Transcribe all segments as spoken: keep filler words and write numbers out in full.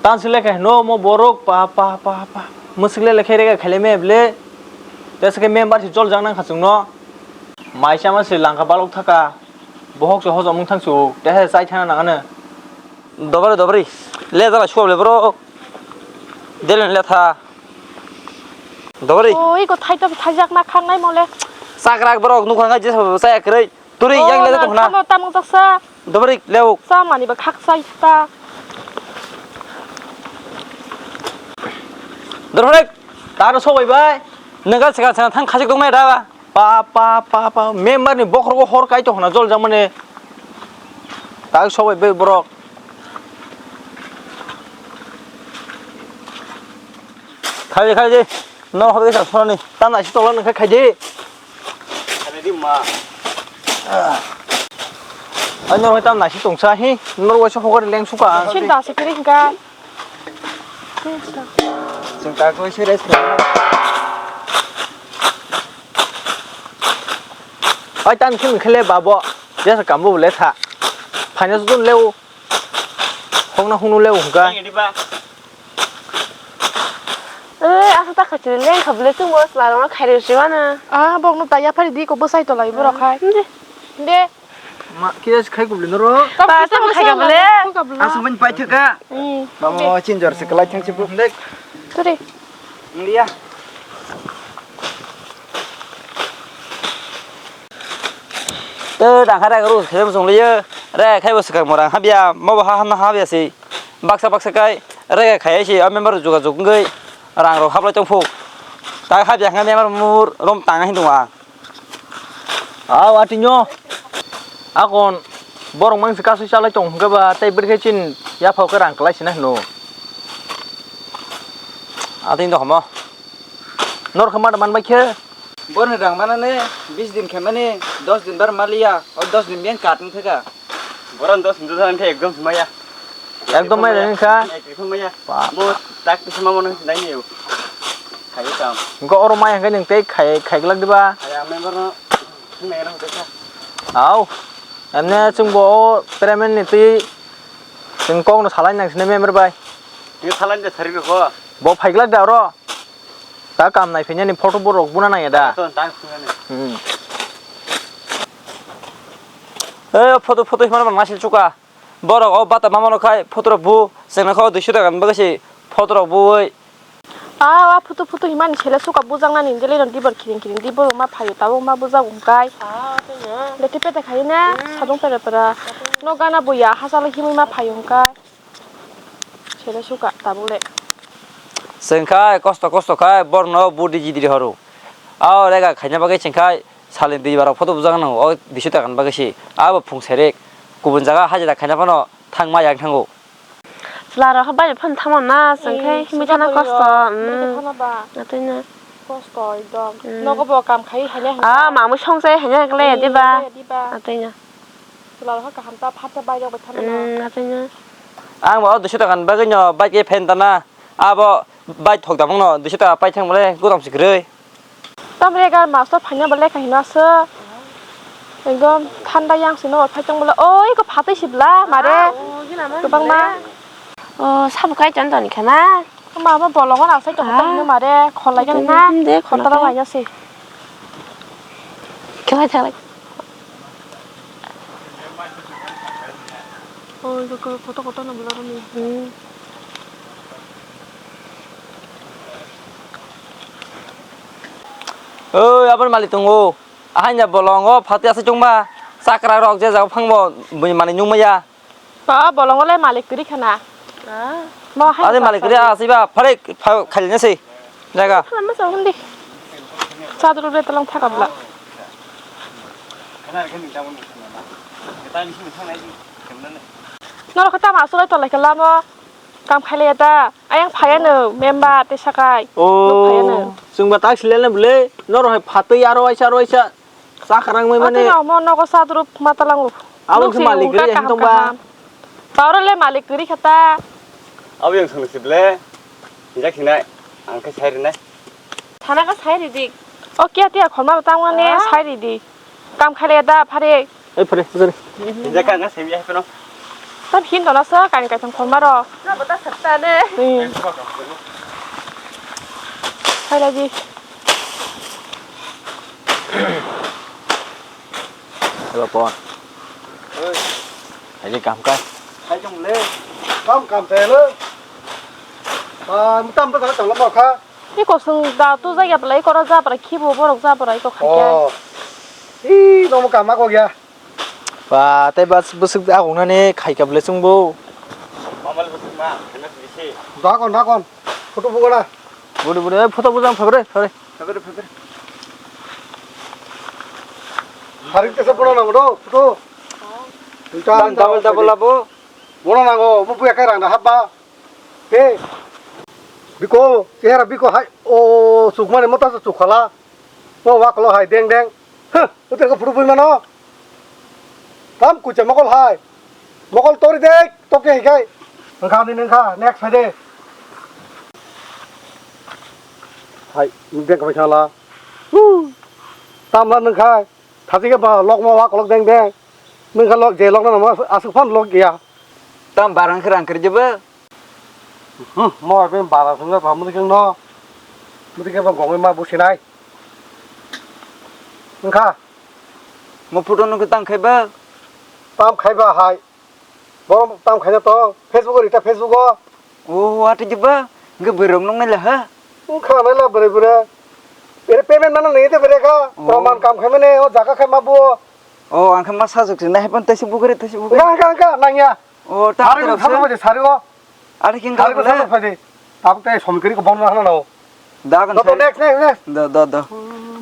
Tan sile khe no mo borok pa, pa, pa, pa. Mwswk le le khe rega khaile me ble. Te se khe member si jol jang nang kha chwng no. Mai chama se langkha balok thaka. Bohok se hojom wng thang su. Te he chai thana nang ano. Dobri, dobri. Le jala suab le bro. Delen le tha. Dobri. Oi, ko thai to thai jak na khang nai mo le. Sakrak borok nukha ngai je sa ya kwrwi. Turi yang le to hna. Tamo tamo jaksa. Dobri leo. Sa mani ba khak sai ta. Dorhorek. Taro sobai bai. Nengka sega sega thang khasik tong nai da ba. Pa, pa, pa, pa. Member ni bokhorok hor kai to hna jol jamane. Tak sobai bai borok. Khai khai je. No hor ke sa soni. Ta nai si tola nengka khai je. Ani di ma. Ai nor tam nasi tongsa hi, nor waisa hokar leng suka. Sin da se kiri hingka. Sing ka koi se res. Ai tan khim khele babo. Jesa kambo bole tha. Finance dun leu. Hokna hunu leu hingka. Ani di ba. Eh, asa ta khachiri leng kha bole chungo chwla rok khairi si mano. Ah, bok no ta yaphari di ko bwsai tolai borok khai. Hindi. Hindi. Ma, kira si khai kubli noro. Ta ta khai ka bole. Asa ban pai thaka. Hmm. Mamo chin jor se kalai thang si bu. Hindi. Turi. India. Te dang khai rega ru khe mosong liye. Re khai bo swkang morang habya, mo bo ha hamna habya si. Baksa baksa kai rega khai si, a member juga jugungoi. Rang rok hablai tong phuk. Ta habya hwnga member mur rom tang hin dong ang. Aw atinyo. Akon borok mang se kasui chalai tong hwnkhe ba tei bwrkhe chin yaphao khe rang kwlai sina hwno. Atin do homo. Nor khe ma man bai khe. Borni rang manane bis din khe mani dos din bar maliya, o dos din biyan kat wng thaka. Boran dos minute thang khe ekdom maya. Ekdom maya wng kha? Ekdom maya. Ba. Mo tak pisa ma mono nai ni. Khai kam. Go oro maya hwnkhe nwng tei khai, khai glak diba? Hai ang member no nai rang kha. Au. Emne chwng bo o payment ni twi chwng kok no salai nang sini member bai. Ni salai de sari ko. Bo phai glak da oro. Ta kam nai phinya ni photo bo rok buna nang ya da. To tang sungani. Hmm. Eh, photo, photo himar bang nasil chuka. Borok o bata mamano khai photo rok bu, chwngno kho duiso taka ni bagwi se photo rok buwi. Ah, ah, photo, photo himani sele suka bujak nani jeli no dibor kiring kiring dibor ma phaio tabuk ma bujak wngkai. Ah, tei no. Leti pete khai na, hmm, sadung pera pera. No gana buya hasalo himwi ma phaio wngkai. Sele suka tabuk le. Chwng khai kosto kosto khai borno budi jidiri horo. Ao rega khaina bagwi chwng khai. Salni dui bara photo bujak nang o duiso taka ni bagwi se. Abo phung serek kubun jaga hajira khaina phano thangma yang thango. Chwla rok bai phano thangma na chwng khe himwi thana kosto. Atwi no. Kosto ekdom. Nogo bo kam khai hanya hanya. Ah, mamwi song chai hanya kle diba. Atwi no. Chwla rok kaham ta phatsa bai rok bai thangma na. Atwi no. Ang bo duiso taka ni bagwi no bike phen tana. Abo bike thok da mano duiso taka pai thang bole gudam se kwrwi. Tamre ga master phaina ba lekha hino aswk. Ekdom thanda yang sino phai tong bole. Oi ko phatwi sibla mare. Kwbangma. O sabu kai ton ton khana. Ma ma bolongo na sai tong hino mare kholai gani na. Khotala lai ya se. Khlai thalai. Oi ko koto koto no bolong ni. Oi, aboni malik tongo. Ahaini bolongo phatwi asai tongma. Chakra rok je jaga phangbo bini manwi nungmaya. Ba bolongo le malik kwrwi khana. Mo hai. Ani malik kwrwi asai ba phare khailina se. Jaga. Khana ma chawon di. Chadru le talang thaka bla. Norok khe tamo aswk lai tonglaikha lamo? Kam khailaiya ta? Ayang phaiya no, member tei sakai. Oh, phaiya no. Chwngba tak silena bwle, norok hai phatwi aro waisa, aro waisa. Cha kharang mai mani. Atwi no mo nogo chadru ma talango. Abo khe malik kwrwi kaham tongba. Taro le malik kwrwi kha ta. Abo yang song sible. Hijak hinai. Ang khe sai rinai. Thana ka sai ridi. O kiya tiya khorma tangmani sai ridi. Kam khailaiya ta phare. Ei phare, sorry. Hijak ang sai ya phano. Tam hin dona sa kain kaitham khorma ro. Na bata sakta ne. Hmm. Hai lagi. Hello, Pon. Oi. Hai, kam ka? Hai, kam le. Kam, kam te le. Ah, tam pa ta tam lo kha. Ni kosong da tu jagya belai kora ja para khibo borok ja para iko khaikya. Oh. Ih, nomo kama ko ya. Ba, tei bas bwswk agongnani khaika bwle chwngbo. Mamal bwswk ma, khaina bisi. Dakon, dakon. Photo bugana. Budi, budi, oi, photo bujang phabri, phabri. Phabri, phabri. Haring tesa photo nango do, photo. Duita, duita, double, double photo. Labo. Bono nango, mo buya kai rang da habba. He. Biko, chehara biko hai. O, chukmani mota se chukhala. Mo wa kolo hai, deng, deng. Huh, utir ko phuru bui mano. Tam kucha mokol hai. Mokol tori dek, toke hikai. Nangkha ni nangkha, next hai de. Hai, deng kamai khala. Huh. Tam la nangkha. Thasi ke ba lok mo wa kolok deng deng. Nangkha lok je lok na mo asuk phan lok ya. Tam barang khe rang khe jeba. Hmm, mo ben bara sung ba mudi keng no. Mudi ke ba gongoi ma businai. Nangkha. Mo photo no ke tang khai ba. Tam khai ba hai. Bo tam khaina to Facebook o rita Facebook o. O, ati jiba. Nge berong nong nela ha. Ung kha nela bere bere. Ere payment mana nai te bere ka. O. Proman kam khai mane o jaga khai ma bo. O, ang kha ma sajok se nai pon tesi bugare tesi bugare. Nga nga nga nang ya. O, ta. Sari ko sari ko je sari ko. Ari king sari ko sari ko je. Tabuk te somkiri ko bon na na. Dagan. Do, do, sai. Next, next, next. Do, do, do.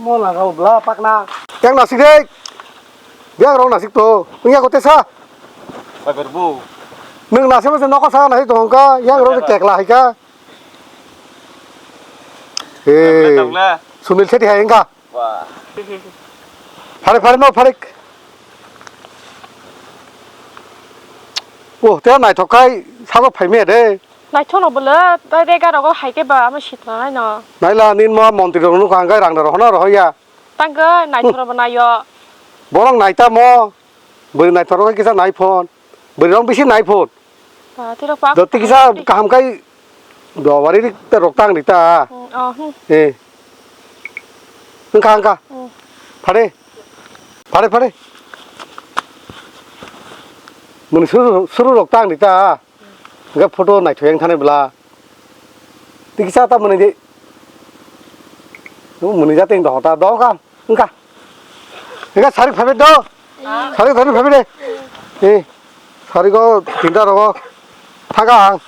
Mo laga bla pakna. Yang nasik dek. Yang rong nasik to. Punya kote sa. Paper bu. Nung nasik masa noko sa nasik to hongka. Yang rong kekla hai ka. Hey. Sunil Shetty hai engka. Wah. Phare phare no phare. Oh, te naithok khai sago phaimaya de. Naithok no bole, ta rega rogo hai khe ba, ama sitra nai no. Naila nin mo montri rok nukha, hwnkhai rang rok hono rohorya. Tangkhe naithok rok bo naio. Borok naitamo, bwrwi naithok rok kisa nai phone, bwrwi rok bisi nai phone. Ba, tei rok pa. Do tei kisa kaham khai do wari rik ta rok tang ri ta. Hmm, oh, hmm. Eh. Wngkha, wngkha. Hmm. Phare. Phare, phare. Muni suru, suru rok tang ri ta. Hingke photo naithok yang thani bwla. Tikisa ta mwnwi di. Nung mwnwi ja teng dohor ta dohor ka wngkha. Hingke sarik phaibai do. Sarik thani phaibai de. Eh, sarik o tinta rogo thangka ang.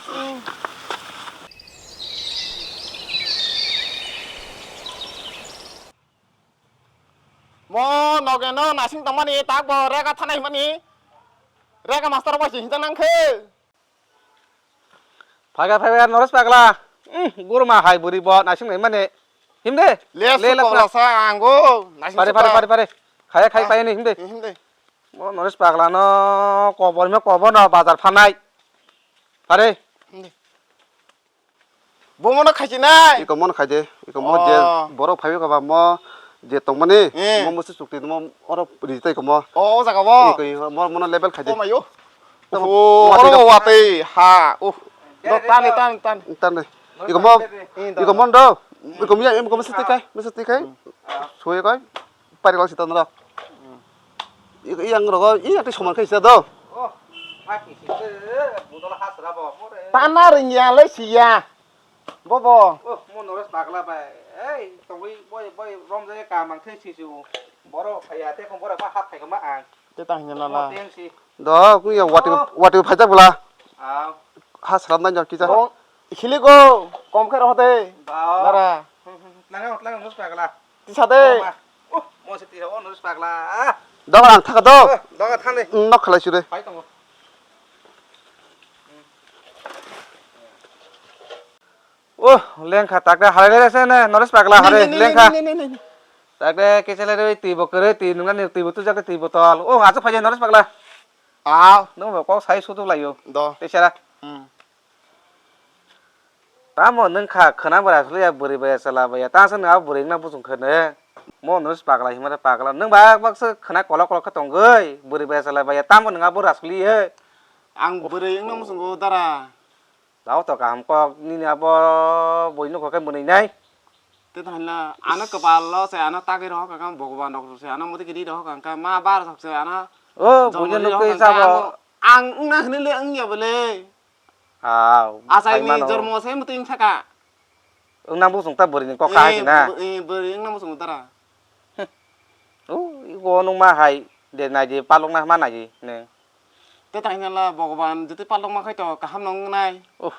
Mo nogeno nasing tongmani tak bo rega thanai himani. Rega master bai hinjak nang khe. Phaiga, phaiga, Noresh pagla. Hmm, guruma hai buri bo, naising nai mane. Himde? Le, le, le, pagla sa, ango, naising. Pare, pare, pare, pare. Khaya, khai, ah, pai ni, himde. Himde. Mo Noresh pagla no, kobor me kobor no, bazar phanai. Pare. Himde. Bo mono khaisi nai. Iko mono khaide, iko mo je, oh, borok phaibe kaba mo je tongmani, eh, mo musi chukti mo oro ri tai ko mo. Oh, o jaga bo? Iko mo, mono level khaide. Oh, mayo. Tamo, oh, watwi oro rok. Watwi, ha, uh. Do, tani, tani, tani. Tani. Iko mo, iko mo do. Iko mo ya, iko mo siti kai, mo siti kai. Hmm. Suye kai. Pari lang sita nara. Hmm. Iko yang rogo, iya ti soman kai sita do. Oh, pati sita, budol hasra bo, more. Tana ringya le siya. Bobo. Oh, mo Noresh pagla bai. Ei, tongwi boi, boi romjak kha mang thai si si. Boro phaiya te kong boro ba hap phai kama ang. Te tang hinna la. Mo teng si. Do, ku ya wati, oh, wati phaijak bwla. Aw. Ha salam dan jor kisa. Bong, hili go, kom khe roh de. Ba. Nara. Tlanga, tlanga Noresh pagla. Tisa de. Oh, ma. Oh, mo se tisa, oh, Noresh pagla. Doga ang thaka do. Oh, doga thang de. Nok khalai sure. Phai tongo. Oh, lengkha, takte halai lai se ne, Noresh pagla hare, lengkha. Takte kechelai rwi twi bo kwrwi, twi nungnani twi bo twijak, twi botol. Oh, acha phai Noresh pagla. Ah. Nwng bo kok sai sutuk laio. Do. Tei sera. Hmm. Tamo nwng kha khwna bo rasuli ya, bwrwi bai ya, chwla bai ya. Tang sa nwng abo bwrwi wngna bujung khe ne. Mo Noresh pagla himare pagla. Nwng bak bak se khwna kolok kolok khe tongwi, bwrwi bai ya, chwla bai ya. Tamo nwng abo rasuli ye. Ang bwrwi wngna muchungo dara. Tao to kaham kok nini abo bui nukho khe mwnwi nai. Te thangla ano kwpal lo se ano tagwi rohor kha kang Bhagwan rok se ano muti kiri rohor kha kang ma bar sok se ano. O bui jormo ri nukwi rohor kha sabo. Kang ang wngna hwnwi le wngya bole. Aw, Achaini sai mano. Jormo se muti wng saka. Wngna muchung ta bwrwi ni kok kahai se na. Eh, bwrwi wngna muchungo dara. O, iko nung ma hai de nai di palok na ma nai di ne. Te tangna la Bhagwan jotoi palok ma khai to kaham no wngnai. Uff.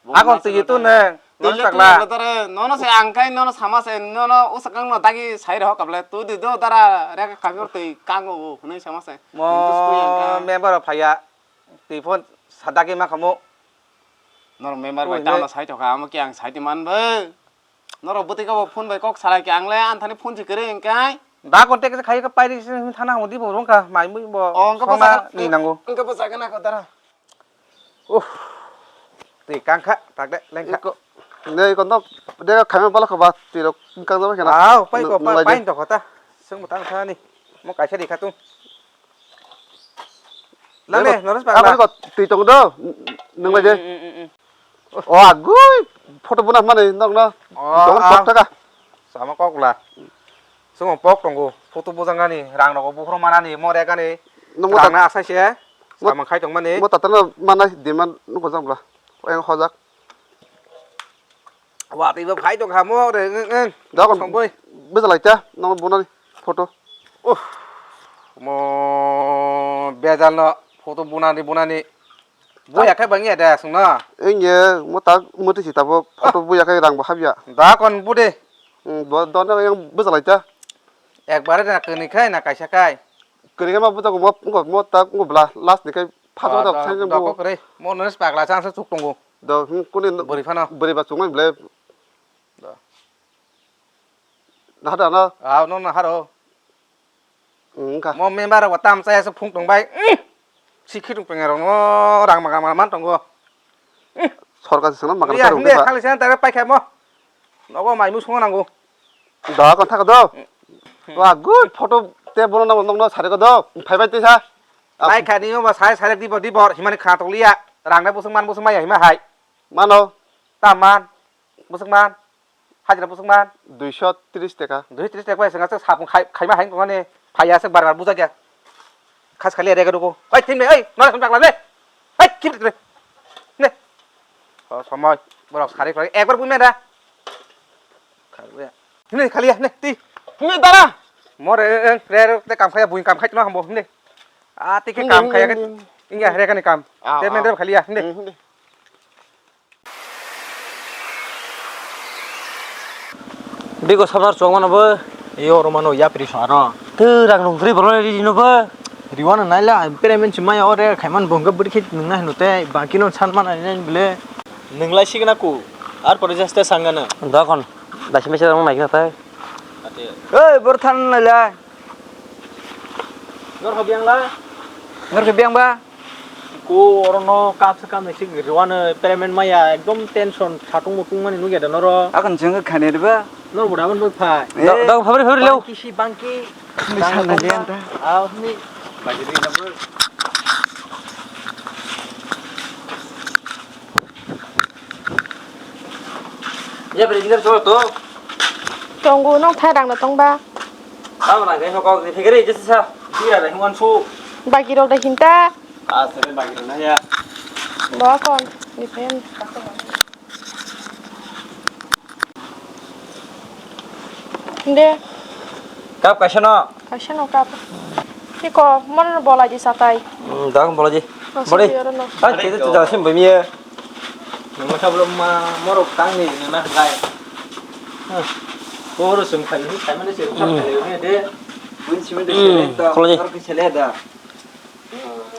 Bhagwan akon twi to ne. Twi le twi le dare nono se ang kai nono sama se nono usakang no dagi sai rok kable tu di do dara rek kami twi kango hwnwi sama se. Mo member phaya twi phone sadagi ma khamu. Nor member bai tamo sai to kha amo ki ang sai di man bo. Norok bwtwi kabo phone bai kok salai khe ang le anthani phone se kwrwi hwnkhe. Da contact se khai khe pairi se thana hwnwi bo rwng kha mai mui bo. Oh, hwnkhe sona bwsakhe ni nango. Hwnkhe bwsakhe na kho dara. Uff. Twi kang kha tak de leng kha. Iko, ne iko no de khaima bala kho ba twi rok kang jaba khe na. Aw, pai ko, pai to kho ta. Seng bo tang thani. Mo kaisa ri kha tu. Nang ne, norok pakla. Aboni ko twi tong do. Nang lai de. O agui photo buna mani nokno. O, tong a. Pok taka. Sama kokla. Sumong pok tongo. Photo bujangani, rang rogo buphuru manani, more gani. Nokno rang na asai se. Mo-, sama khai tong mani. Mo tatana mana demand nuko jang bla. Oyang hojak. Wa twi bo khai tong kha mo re. Dakon. Songoi. Bujalaita nokno bunani photo. Uh. Mo bejalno photo bunani bunani. Buya khe bang ya da sungna. Engye mo tak muti si tabo photo buya khe rang bo habya. Da kon bude. Hmm, do do na yang bujalaita. Ekbare na kani khai na kaisa khai. Kani khai ma buta ko mo mo tak mo bla last ni khai phato da sai bo. Ko kre mo no pakla chang sa chuk tongo. Do hmm kuni bori phano. Bori ba chungmai ble. Do. Na da na. Ah no na haro. Wngkha. Mo member rok tam chaya se phung tong bai. Sikhi rok penga rok no rang maga maga man tongo. Sorkar se no maga. Ya, sarung hinde, kha. Khali sen tare pai kha mo. Nogo mai mu songo nango. Da kon thaka do. Wa good photo te bono na nong no sare ko do. Phai bai te sa. Pai kha ni mo sai sai di bor di bor himani kha tong liya. Rang na busung man busung mai hima hai. Mano. Tam man. Busung man. Hajira busuk man. Duiso tris taka. Duiso tris taka bai sengak sapung khai, khaima hai tongani phaiya se bar bar bujak ya. Khas khali rega dugo. Oi thim ne oi nora samjak la ne. Oi kim ne. Ne. O somoi borok sari khlai ekbar bui meda. Khali ya. Ne khali ya ne ti. Ne dara. More re re te kam khaya bui kam khai tma hambo ne. A ti ke kam khaya ke. Ingya rega ni kam. Te meda khali ya ne. Bigo samar chwng mano bo. Yo, romano yapri saro. Twi rang nung gri borok ri no bo. Riwano naila, payment si maya ore khaiman bo hwnkhe bwrwi khe nungna hino tei, bangkino san mana nai bwle. Nunglai signa ku, ar pore jaste sangano. Dokon, daisi mese rang naikna tei. Ate. Oi, bor than naila. Nor hobi ang la? Nor hobi ang ba? Ko oro no kap sa kap naisik riwano payment maya ekdom tension satung mutung mani nugya da noro. Akon jeng khani riba. Nor buda mon bai phai. Eh. Dong, dong, fabri, fabri, leo. Bangki si bangki. Ni sana lian ta. Aw ni. Bagi ri na bro. Ya, beri dinner solo to. Tonggo, nong thai rang na tong ba? Tamo rang kai hokok ni phikiri jesa sa. Bira da hingwan su. Bagi rok da hinta. Ah, sere bagi rok na ya. Bo kon, ni pen. De. Kap kaisa no. Kaisa no kap. Iko, mon bola di satai. Hmm, dang bola di. Bori. Hai, tete tu jasim bemiye. Nungma sablo ma morok tangni nana gai. Koro sung khai ni khai mane se khai ni de. Bun simi de sele ta. Kholo ji. Kor ki sele da.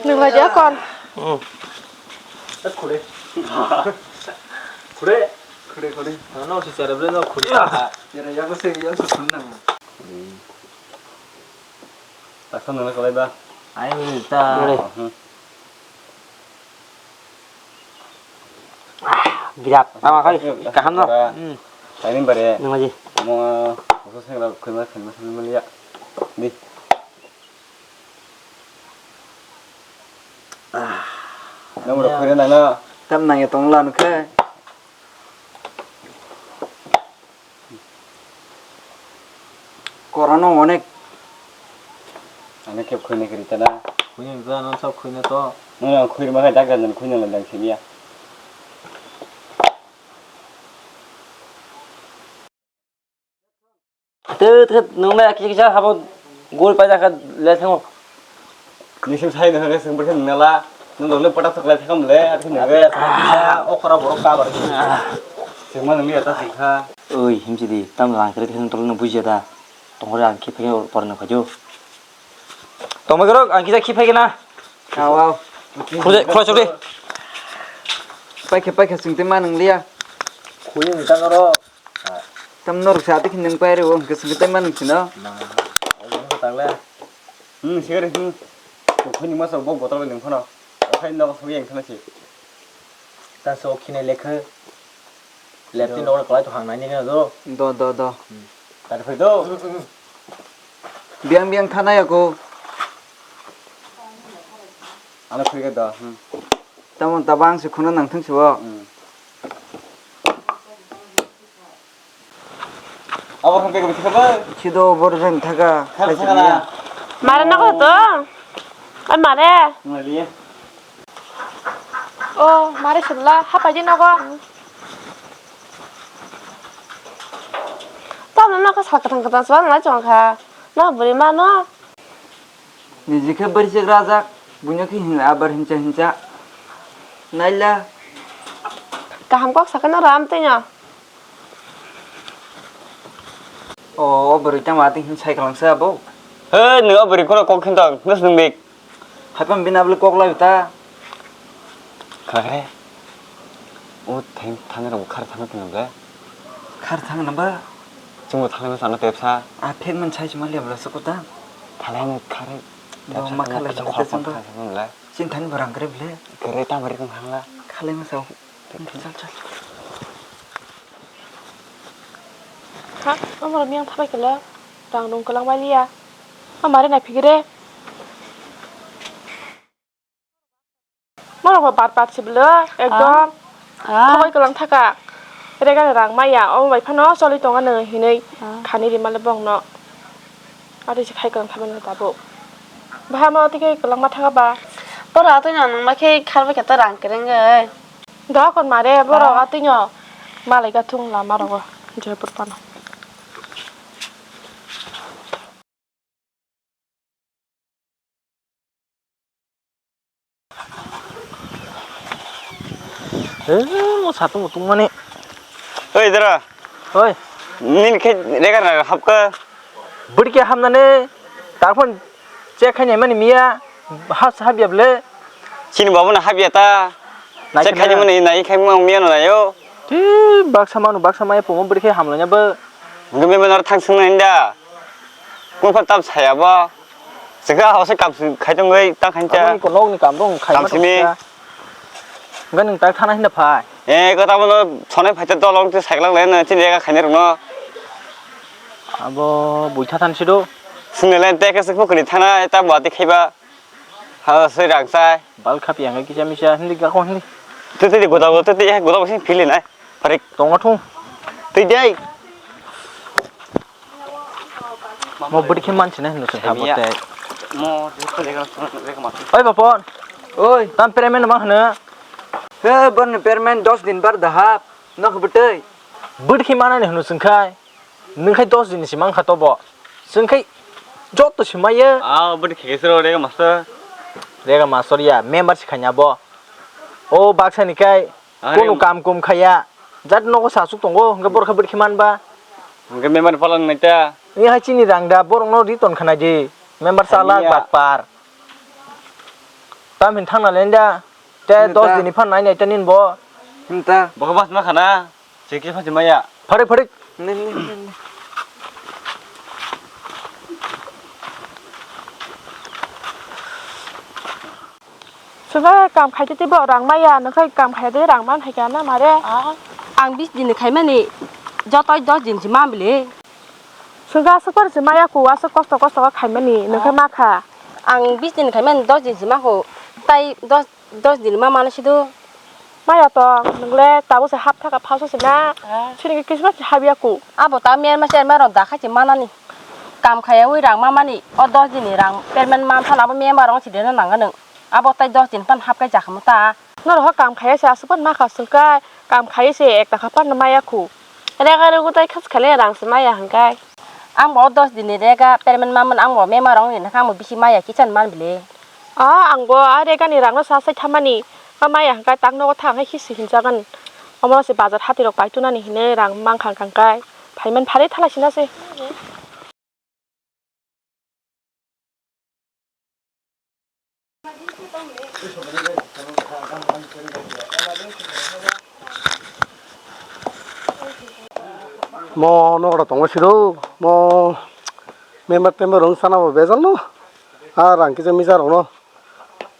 Nung la ja kon. Hmm. Khule. Khule. Khule khule. No si chara bre no khule. Yara ya ko se ya so khun na. Taksa nana kalai ba. Ai ta. Birak. Tama khai. Kaham no. Taining bare. Nang aji. Mo, oso sengra khoi ma khoi ma khoi ma liya. Di. Ah. Nang rok khuina nangna. Tam nangya tong lan khe. Korano onek. Ano khe khuina kiri tana. Khuina ta no sab khuina to. Nang khuirma khe dak dan khuina lang dang siniya. Tut tut nung le kisa kisa habo gol pai jakha le thango. Nising sai no hore sing berkhe nung nala. Nung dole pata thok le thangam le, ati nung le. Okra borok ka bar. Sing ma nung ya ta sing kha. Oi, himchi di, tam lang kre thang tol no bujia da. Tongore ang khe phai por no khajo. Tongma gorok, ang kisa khiphai gana. Aw, aw. Khulai, khulai chok di. Paikhe, paikhe, sing tei ma nang liya. Khulai ni tang oro. Tam norok sa ati khin nang pai re, o hwnkhe sing tei ma nang sino. Na, o hwnkhe tang le. Hmm, sigare, hmm. Khulai ni masa bo botol bai nang phano. Okhai nok song yang thana si. Ta so khine lekhe. Leptin rok kwlai to hang nai nini do. Do, do, do. Tari phai do. Biang biang thana ya ko. Ano phai ga do. Tamo tabang se khuna nang thang se bo. Abo khan bego bisi khabar. Sido bor jeng thaga. Khar thangala. Mare nokho to. Ai mare. Maliya. O mare sibla hapai di nogo. Tamo nokho sal kwthang kwthang sibla nang chong kha. Nokho bwrwi mano. Niji khe bwrwi se rajak, buino khe hin abar hincha hincha. Naila. Kaham kok sakhe noro amtwino. O, o bwrwi tamo atwng hin cycle langsa abo. He, nwng o bwrwi kheno kok khin tong, nwswng dik. Haiphano bini aboni kok lai ta. Khakre. O thang, thang rok khar thang tong le. Khar thang namba. Chwngbo thang namba sana tepsa. A phek man sai chuma le bla soko ta. Thalai no khare. Do ma khala jang te samba. Sin thang barang kre ble. Kre ta bari kong thang la. Khalai ma sao. Chal, chal. Ha, amaro miyang thabai kala, rang rung kwlang bai liya. Amare nai phigire. Moro bo bar bar siblo, ekdom. Ah. Thabai kwlang thaka. Rega rang maya, omo bai phano choli tonga nw hinwi. Ah. Khani rimale bongno. Aro se khai kwlang thabai no tabuk. Bahai ma tike kwlang ma thaka ba. Pora atwi no nang ma khe kharbai khe ta rang kereng ai. Dokon mare borok atwino malai gathung lama rogo Joypur pano. Eh, mo satung utung mani. Oi, dara. Oi. Nini khe regar na hapka. Bwrwi khe hamnani takhon check khainai mani miya, has habya ble. Chini babu na habya ta. Check khainai mani nai khai ma miya no nayo. Ti baksa manu baksa maya pomo bwrwi khe hamlaina bo. Hwnkhe bebeno thang swngnai da. Kung pha tam saya bo. Chwkha hose kam khai tongwi ta khaincha. Aboni ko nokni kam rong khai ma tongkha. Hwnkhe nwng tak thana hinda phai. Eh, ko tamo no sonai phai ta dolong te cycle le na chini ega khainai rokno. Abo buitha than sido. Sini le te ke se phukri thana ta bati khaiba. Ha, se rang sai. Bal khapi ang kisa misa hindi ga ko hindi. Te te goda goda te te goda sing phili nai. Parik. Tongo thung. Twi dei. Mo bwrwi khe manchina hinwi swngkha bo tei. Mo reka reka ma. Oi bapon. Oi. Tam payment ma hwno. He bon payment dos din bar dahap. Nok bwtwi. Bwrwi khe manani hwno swngkhai. Nwng khai dos din si mankha tobo. Swngkhai joto si maiya. Ah, bwrwi khe sero reka master. Reka master ya member si khanya bo. O baksa ni kai. Kunu kam kum khaya. Jat nogo sasuk tongo, hwnkhe borok khe bwrwi khe manba. Hwnkhe member palan naita. Ni hai chini rang da, borok no ri ton khna di. Member chala batpar. Tam hin thangna lenda. Te dos din ni phan nai nai ta nin bo. Hinta. Bo bas ma khana. Cheki phan maya. Pharik pharik. Nin nin nin. Swngkha kam khaitete bo rang maya, nokha kam khaitete rang man khaikha na mare? Ah, ang bis din khaimani, jotoi dos din si ma bile. Swngkha aswk por si maya ko, aswk kosto kosto kha khaimani, nokha ma kha. Ang bis din khaimani dos din si ma kho, tai dos, Dos din ma mano sido. Maya tong, nwng le tabuk se hap thaka phaso se na. Ah. Sini ke Christmas se hap ya ku. Abo ta mer ma ser ma rok da khai se manani. Kam khaya wi rang ma mani. O dos din ni rang payment man thala abo member rok si dena nang nwng. Abo tai dos din pan hap kai jakhamu ta. Norok ho kam khaya se aswk pan ma kha swng kai. Kam khaya se ek taka pan maya khu. Rega regu tai khas khale rang se maya hwng kai. Ang bo o dos din ni rega payment ma man ang bo member rok ni na kha ang bo bisi maya kisan man bile. Ah, ang bo a rega ni rang no sa sai thamani. Ma maya hwnkhe tak nogo thang hai khe si hinjagan. Omo se bazar hati rok pai tunani hinwi rang mang khang khang kai. Phaiman phari thala sina se. Mo nogo tongo siro mo member tember rong sana bo bejal no. Ah, rang kisa misa rok no.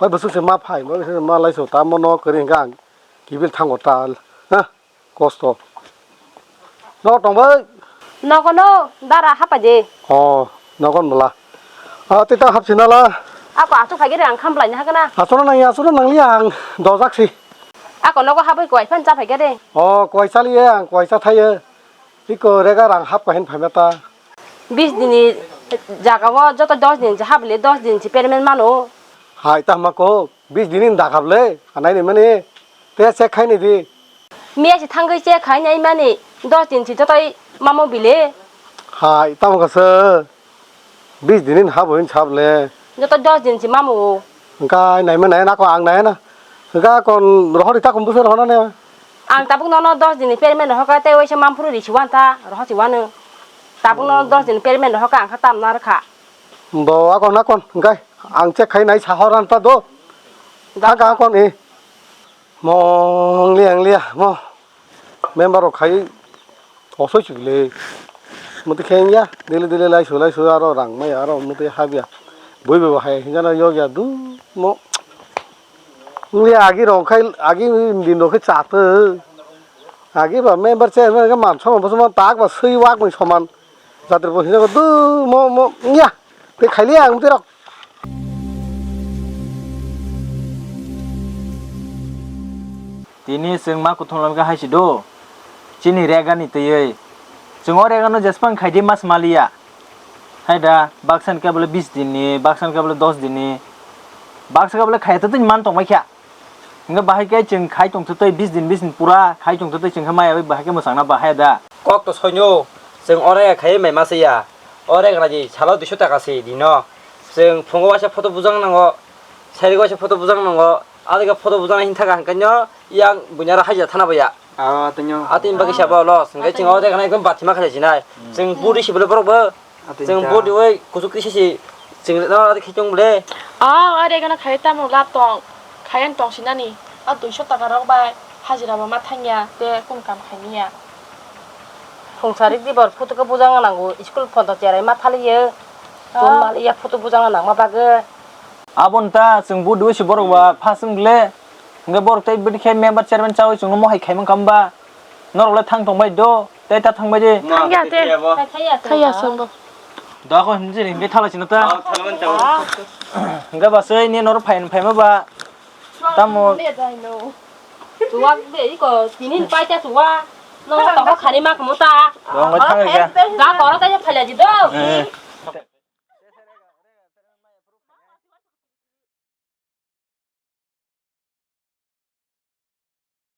Oi, bwswk se ma phai, oi, bwswk se ma lai so, tamo no kwrwi hwnkhe ang kibil thango tal. Ha? Kosto. No tong bai? Nogo no, dara hapai de. Oh, nogo no la. Ah, tei ta hapsi na la. Ako achu phai gere ang kham lai na hagana. Achu na nang, achu na nang li ang dojak si. Ako nogo habai kwai phan cha phai gere. Oh, kwai cha li ang, kwai cha thai. Iko rega rang hap kahin phaima ta. Bis dini jaga o joto dos din se hap le dos din se payment mano. Hai ta ma ko, bis dini da hap le, anai ni mani. Te check khai ni di. Miya se thangwi check khai nai mani, dos din se joto mamo bile. Hai ta ma ko se. Bis din in habo hin sab le. Joto dos din si mamu. Engka nai ma nai na ko ang nai na. Engka kon rohor ita kon busur rohor na. Ang tabuk nono dos din ni payment rohor ka te waisa mampuru ri si wan ta rohor si wanu. Tabuk nono dos din payment rohor ka ang kha tam na rkha. Bo akon akon engka ang check khai nai sahor an ta do. Thaka akon e. Mo anglia anglia mo. Member rok khai osoi chukle. Muti khe ya dili dili lai sulai su aro rang mai aro muti habya. Bui bui hai hinjana yogya du mo. Anglia agi rok khai agi din rok khai chate. Agi ba member chairman ke man soman bosoman tak ba sui wak mai soman. Jatri bo hinjana du mo mo ya. Te khaili ang muti rok. Tini chwng ma kuthum lamkha hai si do. Chini rega ni twiwi. Chwng o rega no jespan khaidi mas maliya. Hai da, baksa ni kebole bis din ni, baksa ni kebole dos din ni. Baksa kebole khaya twtwi man tongbai kha. Hingke bahai khe chwng khai tongtwtwi bis din, bis din pura khai tongtwtwi chwng khe maya bai bahai khe mwchangna bahai da. Kok to soino, chwng o rega khai mai masa ya. O rega naji salo duiso taka se dino. Chwng phungo waisa photo bujang nango, sari waisa photo bujang nango. Adega photo bujang hin thaka hingke no yang bunyara haja thana baya. Ah, tanya. Atin bagi siapa los, hingke chwng o rega na ekdom bathima khai jinai. Chwng budi sibole borok bo. Chwng body oi kuchuk tisi si chwng no adi khitung ble. Ah, are gana khai tamo lab tong. Khayang tong sinani. A duiso taka rok bai hajira bo ma thangya te kum kam khainiya. Phung sari di bor photo khe bujang nango school photo cherai ma thaliye. Tun maliya photo bujang nangma bagwi. Abon ta chwng body oi si borok ba phasung ble. Hingke borok tei bidi khe member chairman chawi chwngno mohai khaimang kha hwnba? Norok le thang tong bai do, tei ta thang bai di. Thangya te. Thangya sombo. Da ko himdi hingke thala sino ta. Hingke ba soi ni norok phai phaima ba. Tamo. Tuwa be iko tinin pai ta tuwa. No ta ko khani ma kamo ta. Dong bai thang ga. Ga koro ta phala di do. Eh.